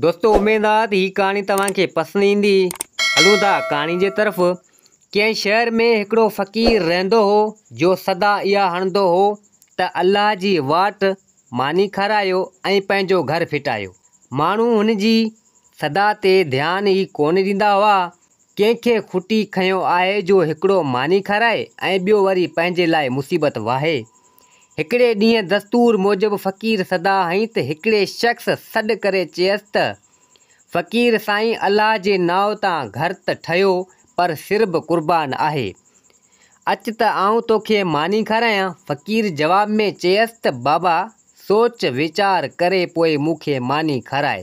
دوستو اميد آ ته هي ڪهاڻي توهان کي پسند ايندي. هلون ٿا ڪهاڻي جي طرف. ڪنهن شهر ۾ هڪڙو فقير رهندو هو جو صدا اها هڻندو هو ته الله جي واٽ ماني کارايو ۽ پنهنجو گهر ڦٽايو. ماڻهو هن جي صدا تي ڌيان ئي ڪونه ڏيندا هئا. ڪنهن کي کٽي کنيو آهي جو هڪڙو ماني کارائي ۽ ٻيو وري پنهنجي لاء مصيبت واهي. هڪڙي ڏينهن دستور موجب فقير صدا هنئي ته هڪڙي شخص سڏ ڪري چيس ته، فقير سائين الله جي نانء تان گهر ته ٺهيو پر سر به قربان آهي. اچ ته آئون توکي ماني کارايان. فقير جواب ۾ چيس ته، بابا سوچ ويچار ڪري پوء مون کي ماني کاراء.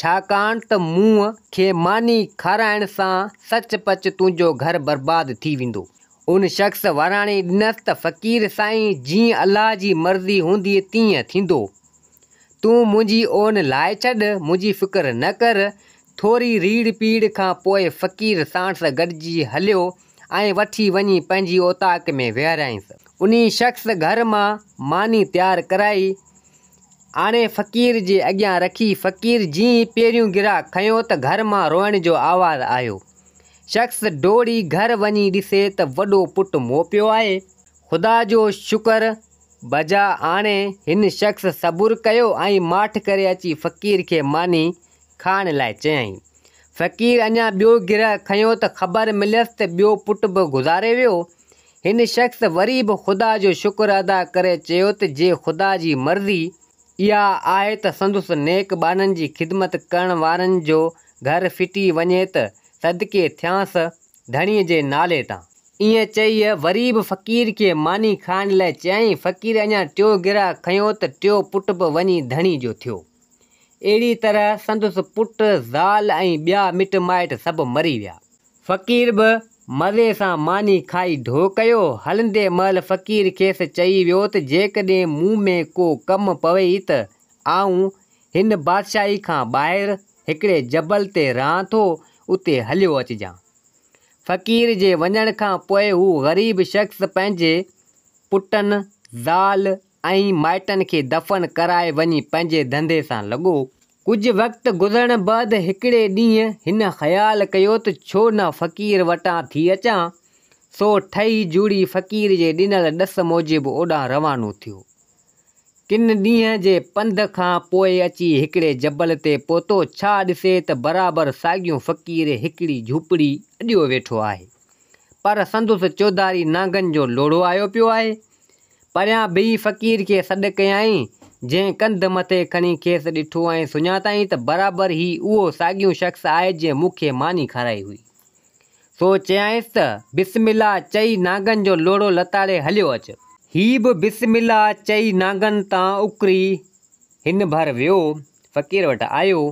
ڇاڪاڻ ته مون کي ماني کارائڻ سان سچ پچ تنهنجو گهر برباد ٿي ويندو. ان شخص وراڻي ڏنس ته فقير سائين جيئن الله جي مرضي هوندي تيئن ٿيندو. تون منهنجي اون لاهي ڇڏ، منهنجي فڪر نه ڪر. ٿوري ريڙهه پيڙهه کان پوء فقير ساڻس گڏجي هليو ۽ وٺي وڃي پنهنجي اوطاق ۾ ويهاريائينس. انهي شخص گهر مان ماني تيار ڪرائي. آڻي فقير جي اڳيان رکي. فقير جيئن ئي پهريون گراهه کنيو ته گهر مان روئڻ جو آواز آيو. شخص ڊوڙي گهر وڃي ڏسي ته وڏو پٽ مئو پيو آهي. خدا جو شڪر بجا آڻي هن شخص صبر ڪيو ۽ ماٺ ڪري اچي فقير کي ماني کائڻ لاء چيائين. فقير اڃا ٻيو گرهه کنيو ته خبر مليس ته ٻيو پٽ به گذاري ويو. هن شخص وري به خدا جو شڪر ادا ڪري چيو ته جي خدا جي مرضي اها آهي ته سندس نيڪ ٻانهن جي خدمت ڪرڻ وارن جو گهر ڦٽي وڃي ته صدقي ٿيانس ڌڻيء جي نالي تان. ائين چئي وري به فقير کي ماني کائڻ لاء چيائين. فقير اڃا ٽيون گرهه کنيو ته ٽيون پٽ به وڃي ڌڻي جو ٿيو. اهڙيء طرح سندس پٽ، زال ۽ ٻيا مٽ مائٽ سڀ مري ويا. فقير به مزي سان ماني کائي ڍو ڪيو. هلندي مهل فقير کيس چئي ويو ته جيڪڏهن مون ۾ ڪو ڪم پويئي ته آئون هن بادشاهي کان ٻاهر هڪڙي جبل تي رهان ٿو، اتي هليو اچجان. فقير جي وڃڻ کان پوء هو غريب شخص پنهنجي پٽن، زال ۽ مائٽن کي دفن ڪرائي وڃي پنهنجي ڌنڌي سان لڳو. ڪجهه وقت گذرڻ بعد هڪڙي ڏينهن هن خيال ڪيو ته ڇو نه فقير وٽان ٿي اچان، سو ٺهي جڙي فقير جي ڏنل ڏس موجب اوڏانهن روانو ٿيو. ڪن ڏينهن جي پنڌ کان پوء اچي هڪڙي جبل تي پهتو، ڇا ڏسي ته برابر ساڳيون فقير هڪڙي جهوپڙي اڏيو ويٺو آهي، پر سندس چوڌاري نانگن جو لوڙهو آيو پيو آهي. پريان بيهي فقير کي سڏ ڪيائين، جنهن ڪنڌ مٿي کڻي کيس ڏٺو ۽ سڃاتائين ته برابر هي اهو ساڳيون شخص آهي جنهن مون کي ماني کارائي هئي. سو چيائينس ته، بسم الله چئي نانگن جو لوڙهو لتاڙي هليو اچ. هي به بسم الله چئي نانگن تان اڪري هن ڀر ويو. فقير وٽ آيو.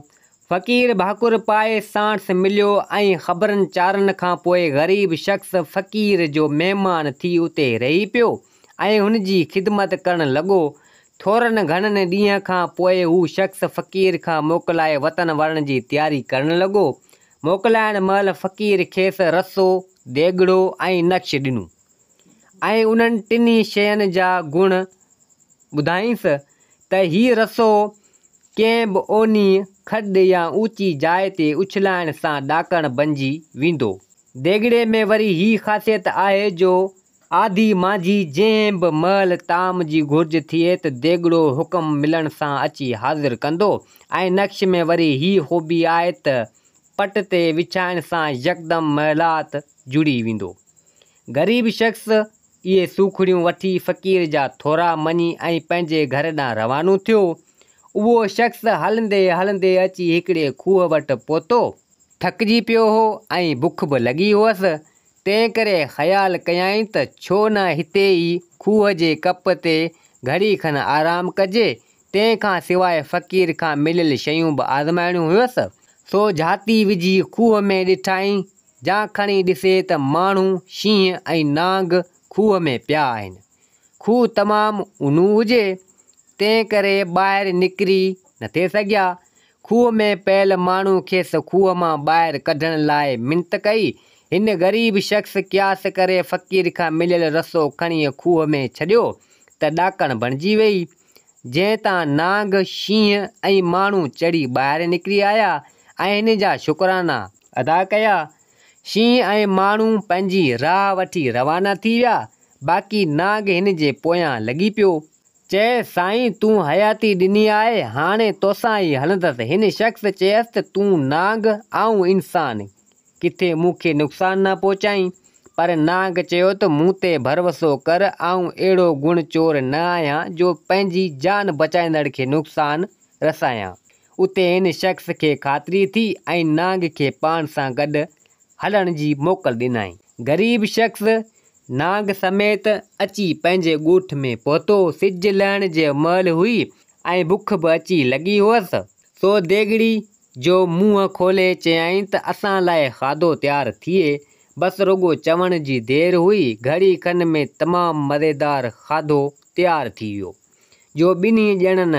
فقير ڀاڪر پائي ساڻس مليو ۽ خبرن چارن کان پوء غريب شخص فقير جو مهمان ٿي اتي رهي پيو ۽ هن جي خدمت ڪرڻ لڳو. ٿورن گهڻن ڏينهن کان پوء هو شخص فقير کان موڪلائي وطن ورڻ جي تياري ڪرڻ لڳو. موڪلائڻ مهل فقير کيس رسو، ديڳڙو ۽ نقش ڏنو ۽ انهن ٽنهي شين جا گڻ ٻڌائينس ته هي رسو ڪنهن به اونهي کڏ يا اوچي جاء تي اڇلائڻ سان ڏاڪڻ بنجي ويندو. ديڳڙي ۾ وري هي خاصيت آهي جو آڌي مانجهي جنهن به مهل طعام جي گهرج ٿئي ته ديڳڙو حڪم ملڻ سان اچي حاضر ڪندو ۽ نقش ۾ وري هي خوبي آهي ته پٽ تي وڇائڻ سان يڪدم محلات جڙي ويندو. غريب شخص اهي سوکڙيون وٺي فقير جا ٿورا مڃي ۽ پنهنجي گهر ڏانهن روانو ٿيو. اهو شخص هلندي هلندي اچي هڪڙي کوهه وٽ پهتو. ٿڪجي پيو هو ۽ بک به لڳي هئس، تنهنڪري خيال ڪيائين ته ڇو نه هتي ئي کوهه جي ڪپ تي گهڙي کن آرام ڪجي، تنهن کان سواء فقير کان مليل شيون به آزمائڻيون هيس. سو جهاتي وجهي کوهه ۾ ڏٺائين جا کڻي ڏسي ته ماڻهو، شينهن ۽ نانگ کوهه ۾ پيا آهن. کوهه تمام اونهو هجي، تنهن ڪري ٻاهر نڪري نٿي سگهيا. کوهه ۾ پيل ماڻهو کيس کوهه مان ٻاهر ڪڍڻ لاء منت ڪئي. هن غريب شخص قياس ڪري فقير کان مليل رسو کڻي کوهه ۾ ڇڏيو ته ڏاڪڻ بڻجي ويئي. جنهن تان نانگ، شينهن ۽ ماڻهو چڙهي ٻاهر نڪري آيا ۽ هن جا شڪرانا ادا ڪيا. شينهن ۽ ماڻهو پنهنجي راهه وٺي روانا ٿي ويا، باقي نانگ هن جي پويان لڳي پيو. چيس، سائين تون حياتي ڏني آهي، هاڻي توسان ئي هلندس. هن شخص چيس ته تون نانگ، آئون انسان، ڪٿي مون کي نقصان نه پهچائين. پر نانگ چيو ته مون تي ڀروسو ڪر، آئون اهڙو گڻ چور نه آهيان جو پنهنجي جان بچائيندڙ کي نقصان رسايان. اتي هن شخص کي خاطري ٿي ۽ نانگ کي پاڻ سان گڏ هلڻ جي موڪل ڏنائين. غريب شخص نانگ سميت اچي پنهنجي ڳوٺ ۾ پهتو. سج لهڻ جي مهل هئي ۽ بک به اچي لڳي هئس، سو ديڳڙي جو منهن کولي چيائين ته اسان لاء کاڌو تيار ٿئي. بس رڳو چوڻ جي دير هئي، گهڙي کن ۾ تمام مزيدار کاڌو تيار ٿي ويو، جو ٻنهي ڄڻن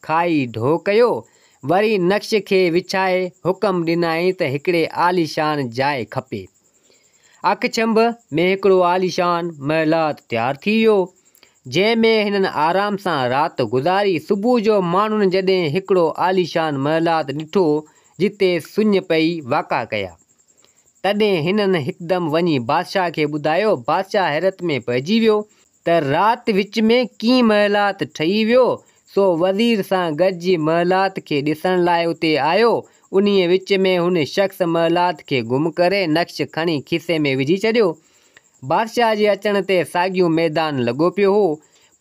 کائي ڍو ڪيو. وري نقش کي وڇائي حڪم ڏنائين ته هڪڙي عاليشان جاء کپي. اک ڇنڀ ۾ هڪڙو عاليشان محلات تيار ٿي ويو، جنهن ۾ هنن آرام سان رات گذاري. صبح جو ماڻهن جڏهن هڪڙو عاليشان محلات ڏٺو، جتي سڃ پئي واڪا ڪيا، تڏهن هنن هڪدم وڃي بادشاهه کي ٻڌايو. بادشاهه حيرت ۾ پئجي ويو ته رات وچ ۾ ڪيئن محلات ٺهي ويو، سو وزير سان گڏجي محلات کي ڏسڻ لاء اتي آيو. انهيء وچ ۾ هن شخص محلات کي گم ڪري نقش کڻي کيسي ۾ وجهي ڇڏيو. بادشاهه جي اچڻ تي ساڳيو ميدان لڳو پيو هو.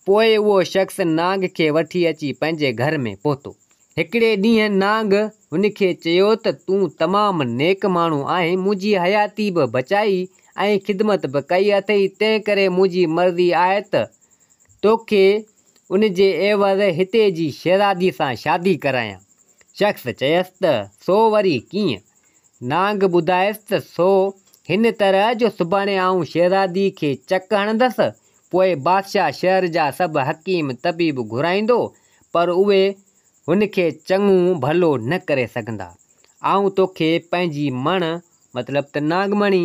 پوء اهو شخص نانگ کي وٺي اچي پنهنجي گهر ۾ پهتو. هڪڙي ڏينهن نانگ هن کي چيو ته تون تمام نيڪ ماڻهو آهين، منهنجي حياتي به بچائي ۽ خدمت به ڪئي اٿئي، تنهن ڪري منهنجي مرضي آهي ته توکي ان جي عيوض هتي جي شهزادي سان شادي ڪرايان. شخص چيس ته سو وري ڪيئن؟ نانگ ٻڌايس ته سو هن طرح جو سڀاڻي آئون شهزادي کي چڪ هڻندس، پوء بادشاهه شهر جا سڀ حڪيم طبيب گهرائيندو، پر اهي هن کي چڱو ڀلو نه ڪري سگهندا. آئون توکي پنهنجي مڻ، مطلب ته نانگمڻي،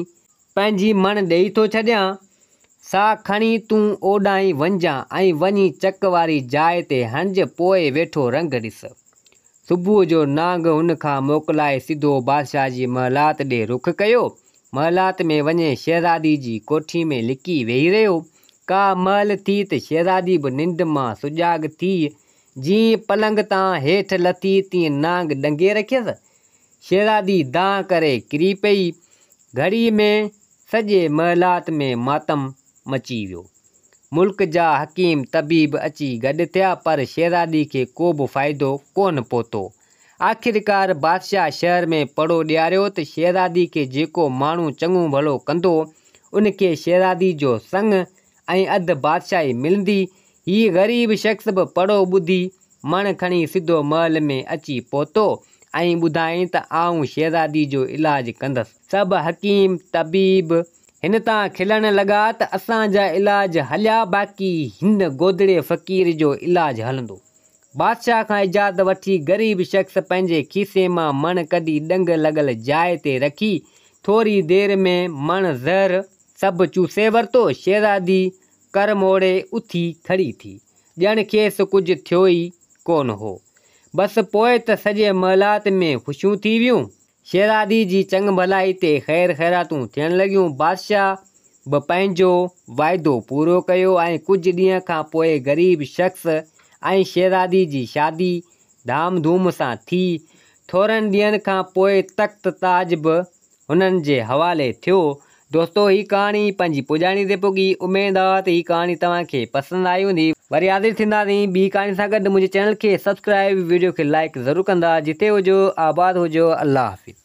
پنهنجي مڻ ڏيئي ٿو ڇڏيان، سا کڻي تون اوڏانهن وڃجان ۽ وڃي چڪ واري جاء تي هڻج، پوء ويٺو رنگ ڏس. صبح جو نانگ هن کان موڪلائي سڌو بادشاهه جي محلات ڏي رخ ڪيو. محلات ۾ وڃي شهزادي جي ڪوٺي ۾ لڪي ويهي رهيو. ڪا مهل ٿي ته شهزادي به ننڊ مان سجاڳ ٿي جيئن پلنگ تان هيٺ لٿي تيئن نانگ ڏنگي رکيس. شهزادي دانهن ڪري ڪري پئي. گهڙيء ۾ سڄي محلات ۾ ماتم مچي ويو. ملڪ جا حڪيم طبيب اچي گڏ ٿيا پر شهزادي کي ڪوبه فائدو ڪونه پهتو. آخرڪار بادشاهه شهر ۾ پڙهو ڏياريو ته شهزادي کي جيڪو ماڻهو چڱو ڀلو ڪندو، ان کي شهزادي جو سڱ ۽ اڌ بادشاهي ملندي. هي غريب شخص به پڙهو ٻڌي مڻ کڻي سڌو محل ۾ اچي پهتو ۽ ٻڌائين ته آئون شهزادي جو علاج ڪندس. سڀ حڪيم طبيب هن تان کلڻ لڳا ته اسان جا علاج هليا باقي هن گودڙي فقير جو علاج هلندو. بادشاهه کان اجازت وٺي غريب شخص پنهنجي کيسي مان مڻ ڪڍي ڏنگ لڳل جاء تي رکي ٿوري دير ۾ مڻ زهر سڀ چوسي ورتو. شهزادي ڪر موڙي اٿي کڙي ٿي. ڄڻ کيس ڪجهه ٿيو ئي ڪونه هو. بس پوء ته سڄي محلات ۾ خوشيون ٿي ويون. شهزادي جي چڱ ڀلائي تي خير خيراتون ٿيڻ لڳيون. بادشاهه به پنهنجو واعدو پورو ڪيو ۽ ڪجهه ڏينهن کان پوء غريب شخص ۽ شهزادي جي شادي ڌام ڌوم سان ٿي. ٿورن ڏينهن کان پوء تخت تاج به هنن جي حوالي ٿيو. دوستو هي ڪهاڻي پنهنجي پڄاڻي تي پڳي. اميد آ ته هي ڪهاڻي توهان کي پسند آئي هوندي. وري حاضر ٿينداسين ٻي ڪهاڻي سان گڏ. منهنجي چينل کي سبسڪرائب ويڊيو کي لائيڪ ضرور ڪندا. جتي هجو آباد هجو. الله حافظ.